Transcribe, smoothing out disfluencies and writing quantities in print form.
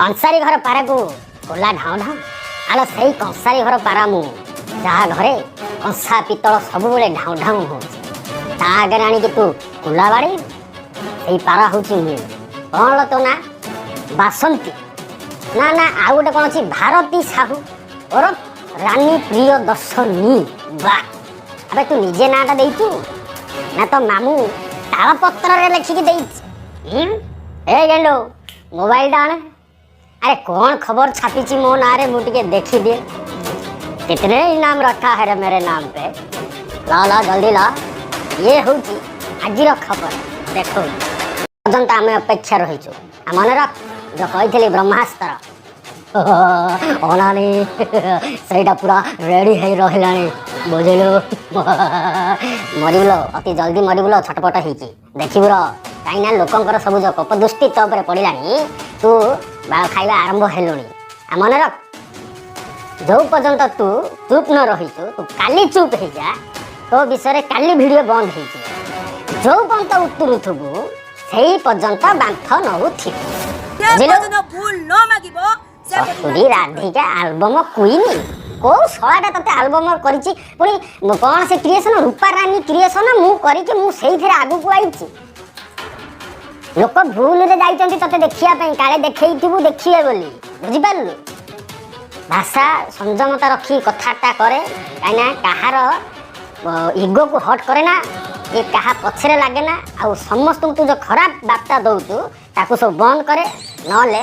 କଂସାରୀ ଘର ପାରାକୁ କୋଲା ଢାଉଁ ଢାଉଁ। ଆଲୋ, ସେଇ କଂସାରୀ ଘର ପାରା ମୁଁ, ଯାହା ଘରେ କଂସା ପିତ୍ତଳ ସବୁବେଳେ ଢାଉଁ ଢାଉଁ ହଉଛି, ତା ଆଗରେ ଆଣିକି ତୁ କୁଲା ବାଡ଼େଇବୁ? ସେଇ ପାରା ହଉଛି ମୁଁ। କଣ ଲୋ ତୋ ନା? ବାସନ୍ତୀ? ନା ନା, ଆଉ ଗୋଟେ କଣ ଅଛି, ଭାରତୀ ସାହୁ ଓରଫ ରାନୀ ପ୍ରିୟ ଦର୍ଶନୀ। ବା, ଆବେ ତୁ ନିଜେ ନାଁଟା ଦେଇଛୁ ନା ତ ମାମୁଁ ତାଳପତ୍ରରେ ଲେଖିକି ଦେଇଛି? ହୁଁ? ଏ ଗେଣ୍ଡୁ, ମୋବାଇଲଟା ଆଣେ। ଆରେ, କଣ ଖବର ଛାପିଛି ମୋ ନାଁରେ, ମୁଁ ଟିକେ ଦେଖିଦିଏ। कितने इनाम रखा है रे मेरे नाम पे? ला ला, ଜଲ୍ଦି ଲା। ଇଏ ହେଉଛି ଆଜିର ଖବର। ଦେଖ, ପର୍ଯ୍ୟନ୍ତ ଆମେ ଅପେକ୍ଷା ରହିଛୁ। ଆଉ ମନେ ରଖ, ଯୋଉ କହିଥିଲି ବ୍ରହ୍ମାସ୍ତ୍ର ଅନାନି, ସେଇଟା ପୁରା ରେଡି ହେଇ ରହିଲାଣି, ବୁଝିଲୁ? ମରିବୁ ଲୋ, ଅତି ଜଲ୍ଦି ମରିବୁ ଲୋ, ଛଟପଟ ହେଇକି ଦେଖିବୁ ର। କାହିଁକି ନା ଲୋକଙ୍କର ସବୁ ଯୋଉ କୋପ ଦୃଷ୍ଟି ତୋ ଉପରେ ପଡ଼ିଲାଣି, ତୁ ବାଳ ଖାଇବା ଆରମ୍ଭ ହେଲୁଣି। ଆଉ ମନେ ରଖ, ଯୋଉ ପର୍ଯ୍ୟନ୍ତ ତୁ ଚୁପ୍ ନ ରହିଛୁ, ତୁ କାଲି ଚୁପ୍ ହେଇଯା, ତୋ ବିଷୟରେ କାଲି ଭିଡ଼ିଓ ବନ୍ଦ ହେଇଯିବ। ଯୋଉ ପର୍ଯ୍ୟନ୍ତ ଉତୁରୁଥିବୁ, ସେଇ ପର୍ଯ୍ୟନ୍ତ ବାମ୍ଫ ନଉଥିବୁ, ଯେ ବୁଝିଲୁ? ପର୍ଯ୍ୟନ୍ତ ଭୁଲ ନ ମାଗିବ, ସେ ସତୁରୀ ରାଧିକା ଆଲବମ କୁଇନି। କୋଉ ଶଳାଟା ତତେ ଆଲବମ କରିଛି? ପୁଣି କଣ ସେ କ୍ରିଏସନ, ରୂପା ରାନୀ କ୍ରିଏସନ ମୁଁ କରିକି ମୁଁ ସେଇଥିରେ ଆଗକୁ ଆଇଛି। ଲୋକ ଭୁଲରେ ଯାଇଛନ୍ତି ତତେ ଦେଖିବା ପାଇଁ, କାଳେ ଦେଖେଇଥିବୁ ଦେଖିବେ ବୋଲି, ବୁଝିପାରିଲୁ? ଭାଷା ସଂଯମତା ରଖି କଥାଟା କରେ, କାହିଁକିନା କାହାର ଇଗୋକୁ ହଟ୍ କରେ ନା ଏ, କାହା ପଛରେ ଲାଗେ ନା। ଆଉ ସମସ୍ତଙ୍କୁ ତୁ ଯୋଉ ଖରାପ ବାର୍ତ୍ତା ଦଉଛୁ, ତାକୁ ସବୁ ବନ୍ଦ କରେ, ନହେଲେ